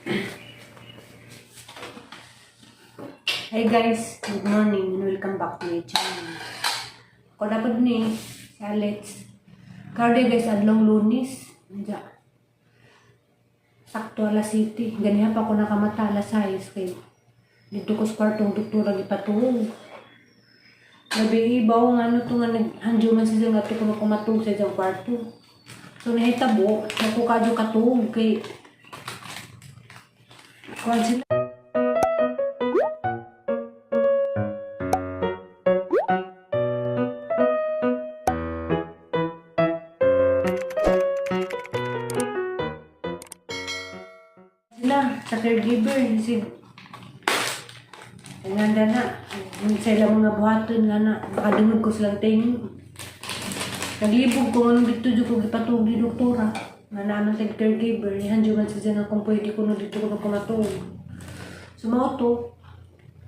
Hi guys, good morning and welcome back to my channel. Ako dapat ni, si Alex. Karon guys, adlong Lunes. Diya. Sakto alas 7. Ganiha pa ako nakamata alas 6 kay dito ko sa kwartong doktora gipatuog. Labi ibaw nga ano to nga naghanjo man siya nga to kuno kumatug sa iyang kwarto. So nahitabo, nakukadyo katuog kay kuan sila. Sila sa caregiver si Nganda na sa ilang mga buhaton nga na makadungog ko silang tingin. Naglibog ko nung dito jud ko gipatuog ni doktora nga naa man tag caregiver, nihanjo man siya nga kung pwede ko no dito ko kumatug. So mao to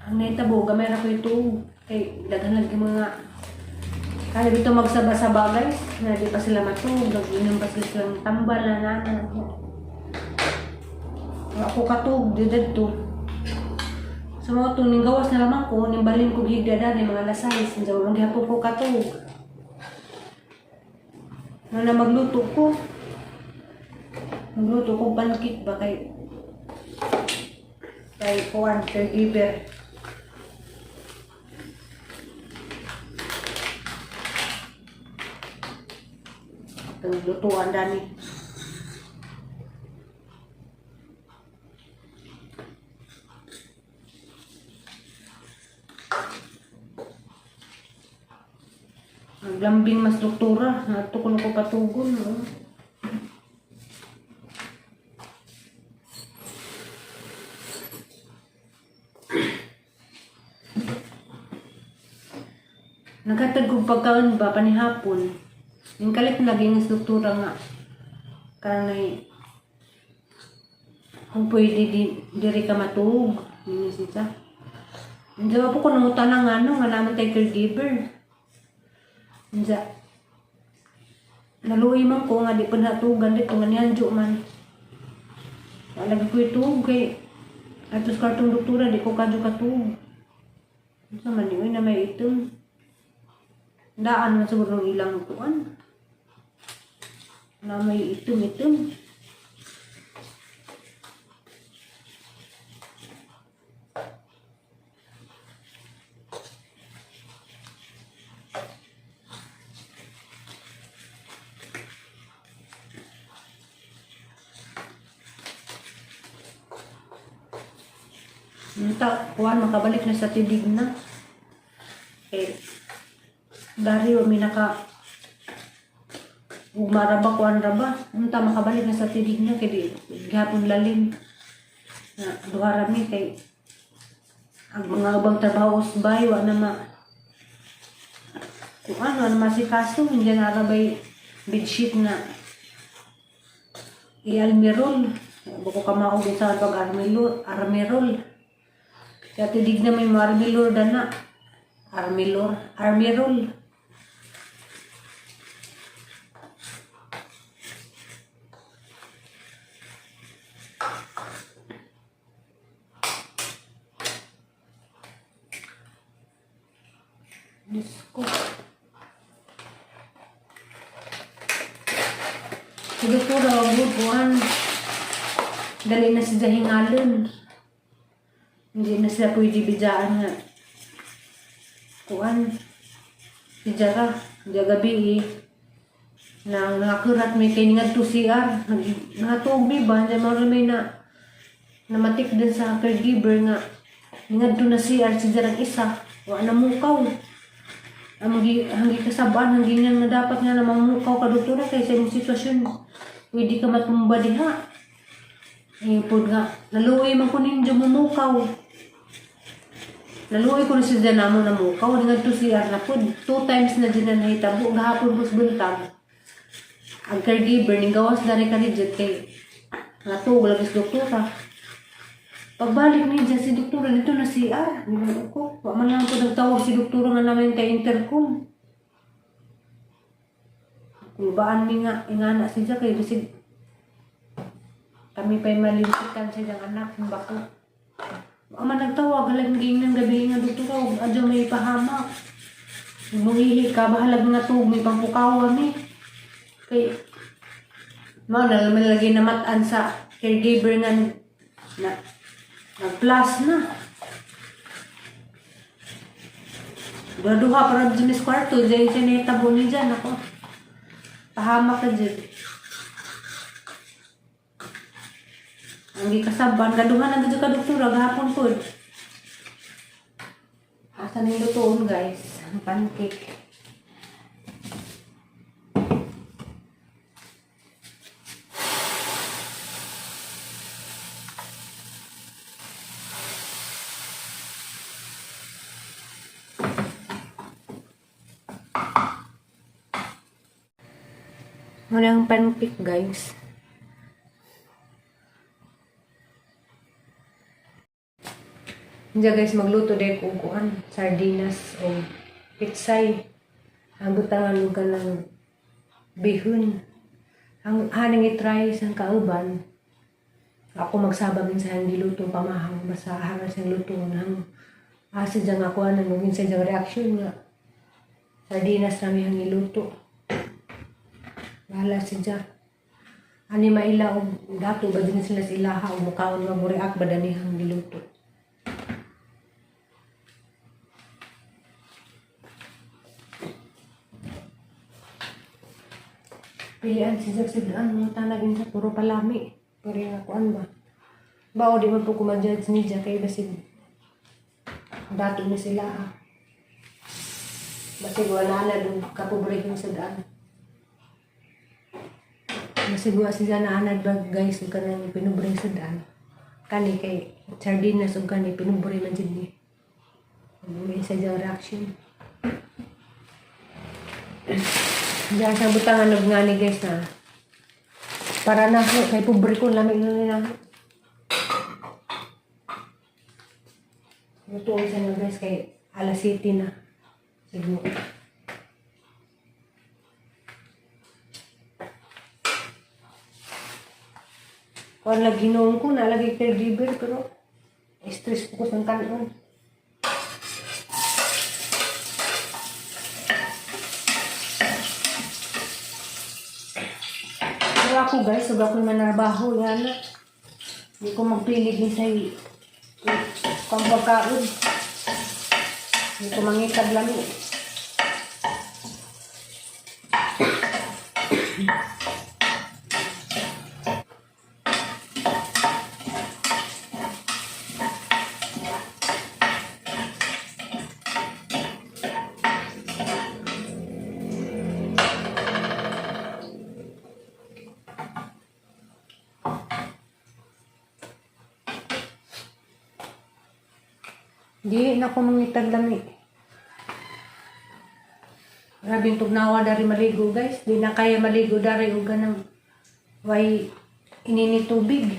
ang nahitabo, gamay ra ko ituog kay daghan lagi mga kaya dito magsaba-saba guys, na di pa sila matuog, nag-inom pa sila silang tambal na nana. Ako katug di didto. Sa mga to, ning gawas na lamang ko, ning balin ko higda ni mga lasais, sa walang gihapon ko katug. Nga na magluto ko. Magluto ko pancake ba kay kuan caregiver. Itong lutuan dani. Naglambing mas doktora, nato ko na ko patugon. No? Naghatag kong pagkaon ba panihapon. Yung kalit na lagi ng struktura nga. Kanay kung pwede di, diri ka matuog. Yun yung siya. Hindi ba po kung nangutan ng ano, nga naman tayo caregiver. Hindi. Naluoy man ko nga di pa natugan dito nga nihanjo man. Wala ko ituog kay atos kartong doktora di ko kadyo katuog. Unsa man ni uy na may itom. Daan man siguro ng ilang kuan. Na may itom-itom. Unta, kuan makabalik na sa tidig na. Eh, dari wa mi naka ugma ra ba kuan ra ba? Unta makabalik na sa tidig na kay di gihapon lalim. Na duha ra mi kay ang mga ubang trabaho usbay wa na ma kuan wa na masikaso, hindi na ra bay bedsheet na i-almirol. Buko ka maog sa pag armirol, armirol. Kaya tidig na may mga armilor dana. Armilor, armirol. Diyos ko. Si Doktora, wag mo buwan. Dali na siya hingalon. Hindi na sila pwede bidyaan nga. Kuan. Si Jara, di gabi eh. Na nakakurat may kay nga to CR. Nangatuog mi ba? Hindi mo may na namatik din sa caregiver nga ngadto na CR si Jarang isa. Wa na mukaw. Ang magi hanggi kasabaan hanggi nga na dapat nga na mamukaw ka doktora kay sa imong sitwasyon pwede ka matumba diha. Eh, pod nga, naluoy man ko ninyo mumukaw. Naluoy ko na si Janamo na mukaw. Nga to CR na pod. Two times na din na nahitabo. Gahapon ko sa buntag. Ang caregiver, ning gawas na rin ka kay natuog lagi sa doktora. Pagbalik niya si doktora, dito na CR. Ginoo ko. Wa man lang ko nagtawag si doktora nga namin kay intercom. Kulbaan mi nga, ingana siya kay bisig. Kami pa'y malintikan sa iyang anak, yung bako. Ama nagtawag, halag ng gabi nga doktora, ug adyo may pahamak. Muhihi ka, bahalag nga tuog, may pangpukawan eh. Kay, mao na naman lagi namatan sa caregiver nga na, nag-plus na. Duha-duha para dyan sa kwarto, dyan siya naitabo ni dyan ako. Pahamak ka dyan. Ang gikasaban, kaduha na dito ka doktora, gahapon po. Asa na yung lutoon, guys? Ang pancake. Wala ang pancake, guys. Hindi, guys, magluto din ko kuan, sardinas o pitsay. Ang butangan lugar ng bihon. Ang haning itry sa kauban. Ako magsabag din sa giluto pamahang basta hangal sa luto nang asa dyan ako anang nugin sa diyang reaction nga sardinas nami ang giluto. Bahala si Jack. Ani maila og dato ba din sila sa ilaha og mukaon nga mo-react ba danihang giluto. Pilian si Jack sa daan mo tanagin sa puro palami. Pero yung akuan ba? Bao di man po ko ma-judge ni Jack kay basig dato na sila ah. Basig wala na dun kapobrehong sa daan. Basig wa sila na anad ba, guys, ug kanang pinubre sa daan. Kani kay sardinas ug kani pinubre man jud ni. May isa diyang reaction. Diyan sa butangan og ngani, guys, na. Para na ako, kay pobre ko lami na nila. Lutuon sa nga, guys, kay alas 7 na. Siguro. Kung lagi noon ko, nalagay caregiver, pero stress ko sa kanon. Pero ako, guys, ug ako manarbaho, yan na. Hindi ko magpilig ni sa kung pagkaon. Hindi ko mangitag lami. Di na ko mangitag lami. Grabe yung tugnawa dari maligo, guys. Di na kaya maligo dari og ganang way inini tubig.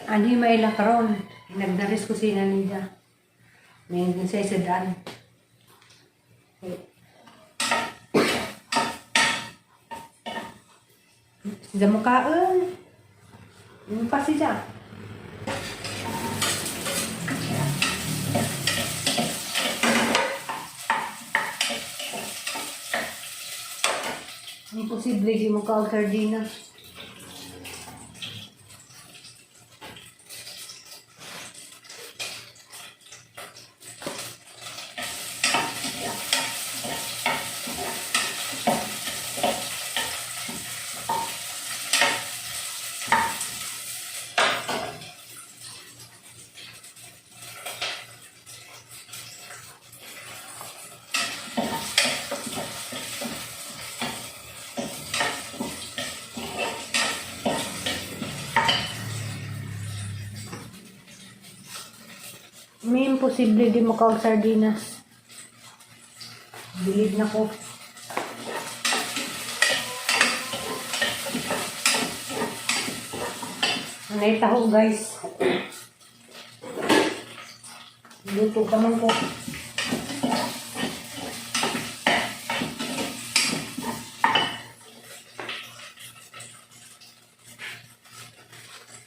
Anhi maila karon. Nagdaris ko sina niya. May sa isa daan. Sida mo kaon. Yung pa siya. Imposible di mo kaon sardinas. May imposible di mo kaon sardinas. Bilib na ko. Anay taho, guys. Luto pa man ko.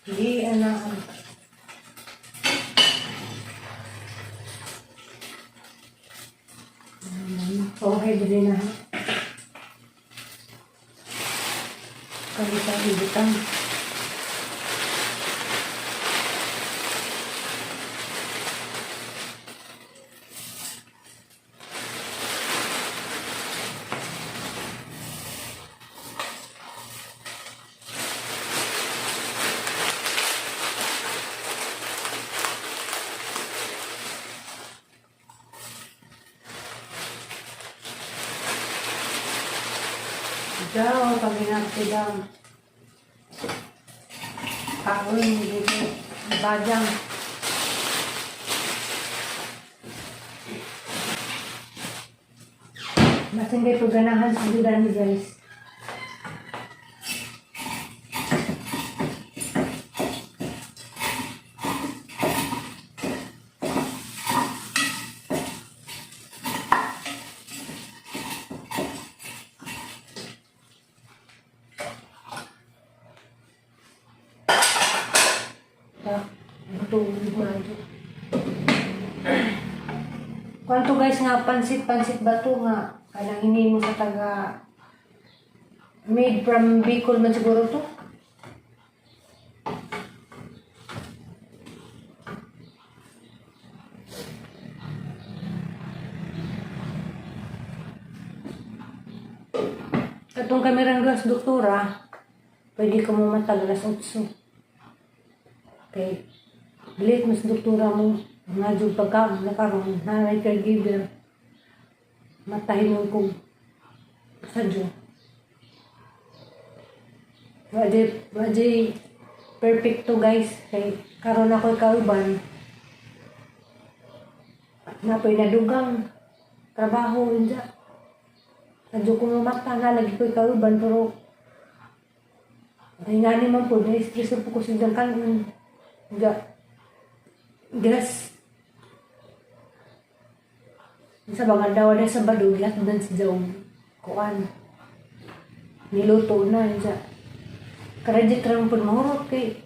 Hindi, ano. Okay, dili na. Kalita, ibutang. Daw, paginarte daw. Kaon dito. Bajang. Masin kayo pagganahan sa dudan ni guys. Ta, buto man. Kwanto guys nga pansit pansit ba to nga kanang hinimo sa taga made from Bicol man siguro to. Katong kamerang gas doktora, pwede ka mo matag alas 8. Okay. Late mas doktora mo, nga jud pagka nakaroon na may caregiver. Matahinon kong sadyo. Wadi perfecto guys. Kay karon ako kauban. Napoy nadugang trabaho inja. Sadyo ko mamata na lagi ko'y kauban pero ay nga ni man po, na-stress na po ko sa kanon. Ga, gas. Sa mga daw na sa Sabado, lahat dan sa jaw. Kuan. Niluto na. Sa credit ra man po mahurot kay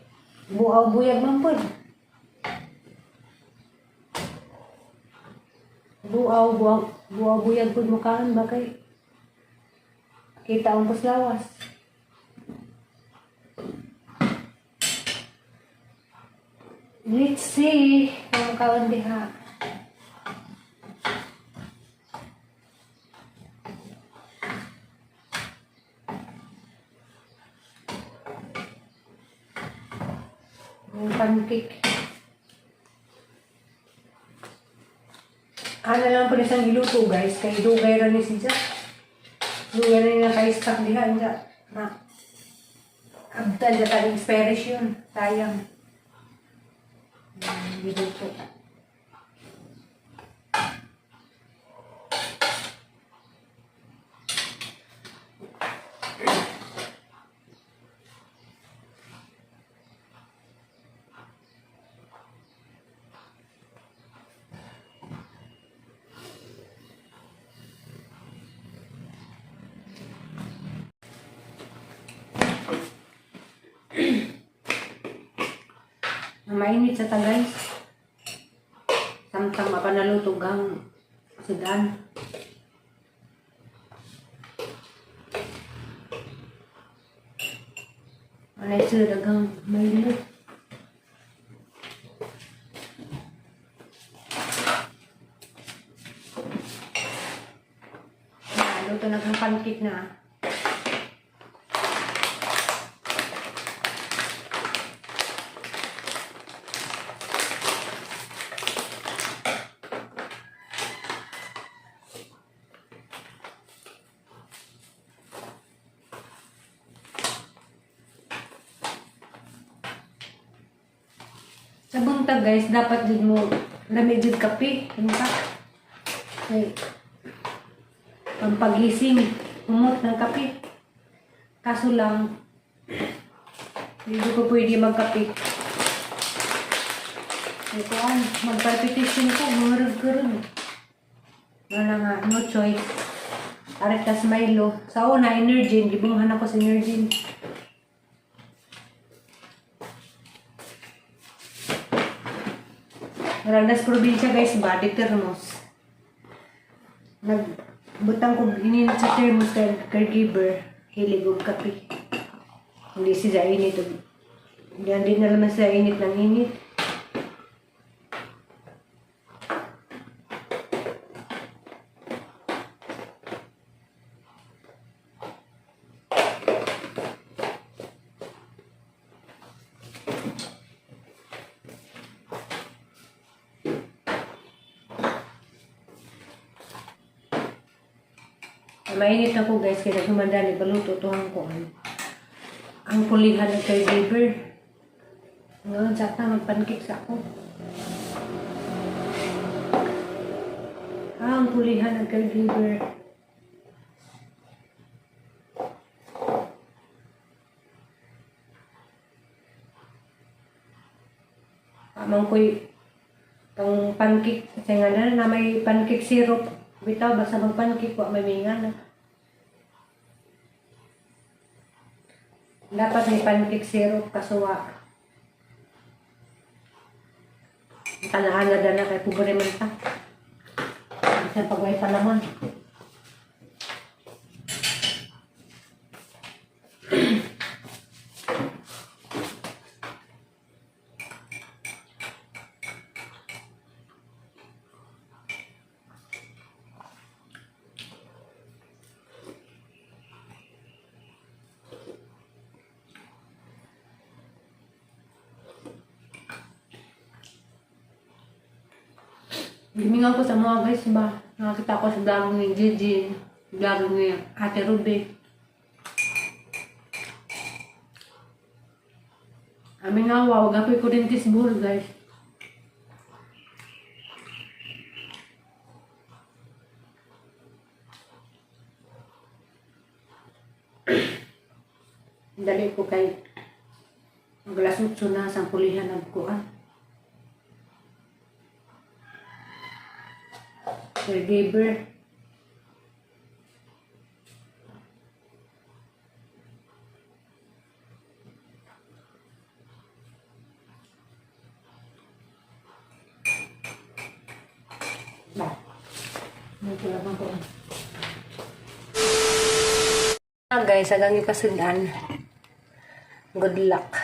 buaw buyag man po. Buaw, buaw, buaw buyag po mukaan ba kay kita ang puslawas. Let's see kung kaon diha. Yung pancake. Ano lang po na siyang giluto guys, kay dugay ra ni siya. Dugay ra ni naka-stock diha niya. Na. Abtal na tayong expiration. Sayang. Giluto. Mainit sa ta guys. Samtang mapanaluto gang sudan. Anay sila dagang mainit. Na, luto na kang pancake na. Sa buntag guys, dapat jud mo lami jud kape, ano ka? Kay pampagising, humot ng kape. Kaso lang, hindi ko pwede magkape. Kuan, mag-palpitation ko, mangurog-kurog. Wala nga, no choice. Aretas Milo. Sa una, Energen. Gibunghan ako sa Energen. Murag nas probinsya, guys, ba? Di thermos. Nagbutang ko ininit sa thermos kay caregiver. Hilig og kape. Hindi siya init. Hindi na naman siya init ng init. Mainit ako, guys, kaya humanda ni baluto to ang kuan. Ang pulihan ng caregiver. Ngayon sa ta magpancake sa ako. Ah, ang pulihan ng caregiver. Amang ko'y pang pancake kasi nga na, na may pancake syrup bitaw basta mag pancake wa may minga na. Dapat may pancake syrup kasuwa. Kanaan na dana kay pobre man ta. Bisan pag way palaman. Gimingaw ko sa mga guys ba. Nakakita ko sa vlog ni Gigi, vlog ni Ate Ruby. Amin nga, wag ako'y kurintis buhol, guys. Dali ko kay mag-alas 8 na sa pulihan ng kuan. Caregiver. Ba. May lang ko. Ah, guys, agang ipasudan. Good luck.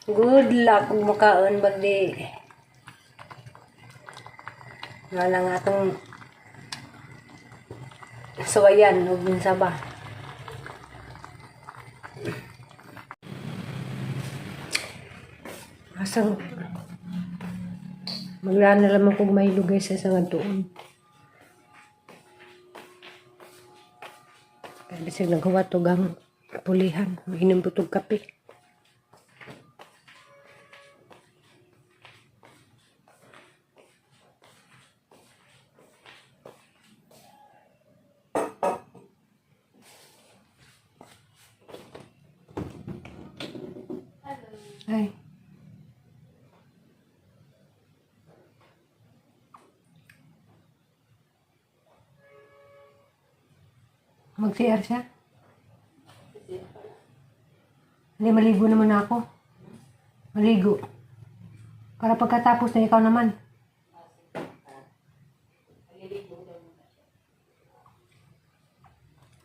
Good luck ug makaon bagdi. Wala nga atong suwayan ug unsa ba. Asang maglaan na lamang kog may lugay sa isang tuon. Kaya bisag naghuwat og ang pulihan, mainom pud og kape. Ay. Mag-CR siya? Hindi, maligo naman ako. Maligo. Para pagkatapos na ikaw naman.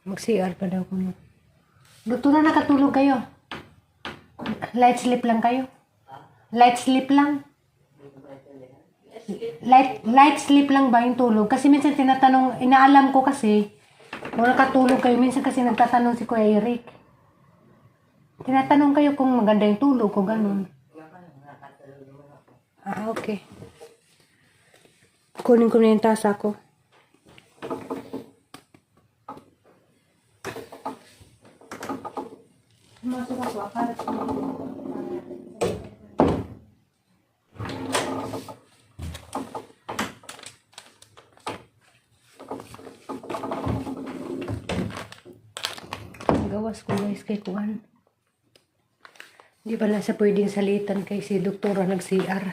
Mag-CR pa daw ko. Doktora, nakatulog kayo. Light sleep lang kayo. Light sleep lang. Light sleep lang ba yung tulog? Kasi minsan tinatanong, inaalam ko kasi, kung nakatulog kayo, minsan kasi nagtatanong si Kuya Eric. Tinatanong kayo kung maganda yung tulog ko, ganun. Ah, okay. Kunin ko na yung tasa ko. Pumasok ako, akala ko. Gawas ko, guys, kay kuan. Di ba na siya pwedeng salitan kay si doktora nag-CR.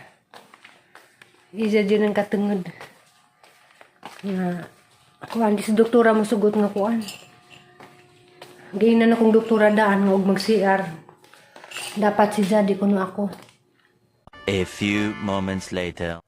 Isa din ang katungod. Nga, kuan, di si doktora mosugot nga kuan. Giingnan akong doktora daan nga og mag-CR. Dapat si Jadi kuno ako. A few moments later.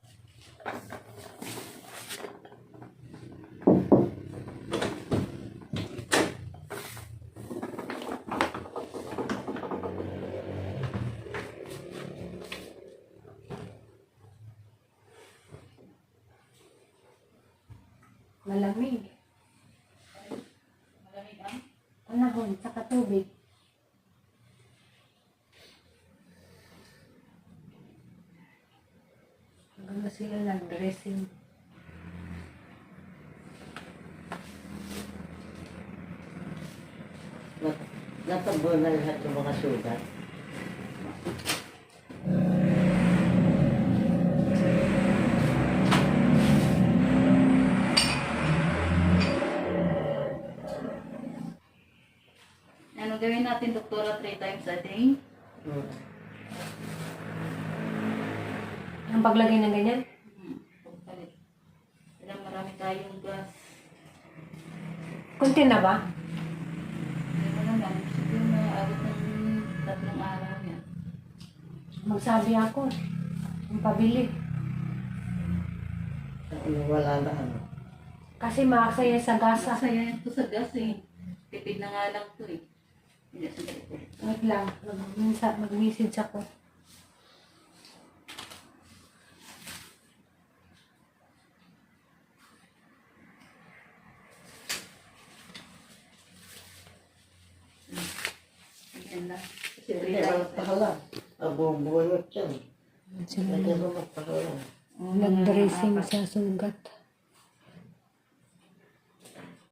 Malamig. Panahon, saka tubig. Hanggang na sila nag-dressing. Natabo na lahat ng mga sugat. Ano gawin natin, doktora, three times a day? Ang paglagay ng ganyan? Pagpalit. Kailangan marami tayong gas. Kunti na ba? Hindi mo naman. Siguro maaabot ng 3 araw yan. Magsabi ako. Ang pabili. Ano, wala na ano. Kasi maasaya sa gasa. Masaya yan to sa gas eh. Tipid na nga lang to eh. Hindi, sandali po. Wait lang. Mag-message ako. Ayan lang. Kasi hindi, walang pakalam. Mabubulot yan. Sila Hindi mo magpakalam. nag-dressing sa sugat.